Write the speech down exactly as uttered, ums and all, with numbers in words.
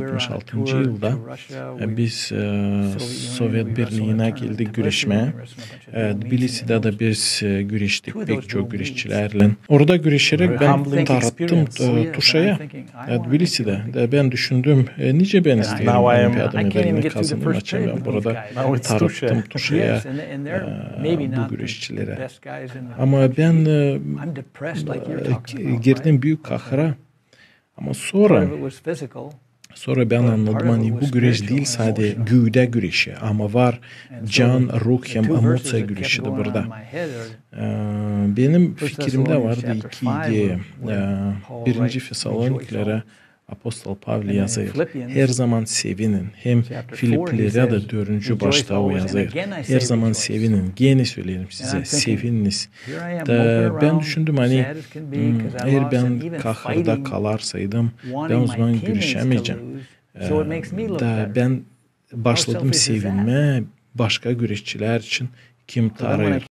altmış altıncı yılda, e, biz, e, Sovet Birliinä geldik güreşmää. E, Tbilisidä dä biz, e, güreştik pek çok güreşçilärlän. Orada güreşeräk bän tarttım, e, tuşaya. E, Tbilisidä dä bän düşündüm, e, nicä bän isteerim olimpiada medalını kazanayım, açan bän burada tarttım tuşaya, e, bu güreşçilerä. Ama bän, e, e, girdim büük kahıra. Ama sora, sora bän annadım, ani bu güreş diil sade güüdä güreşi, ama var can, ruh hem emoţiya güreşi dä burada. E, benim fikirimdä vardı iki ideya. E, birinci Fesalonikilerä apostol Pavli yazêr: "Her zaman sevinin." Hem Filippilerä dä dördüncü başta o yazêr: "Her zaman sevinin." Genä söleerim sizä, seviniz. Da bän düşündüm, ani, hmm, eer bän kahırda kalarsaydım, bän o zaman güreşämeyecäm. E, da bän başladım sevinmää başka güreşçilär için, kim tarıyêr.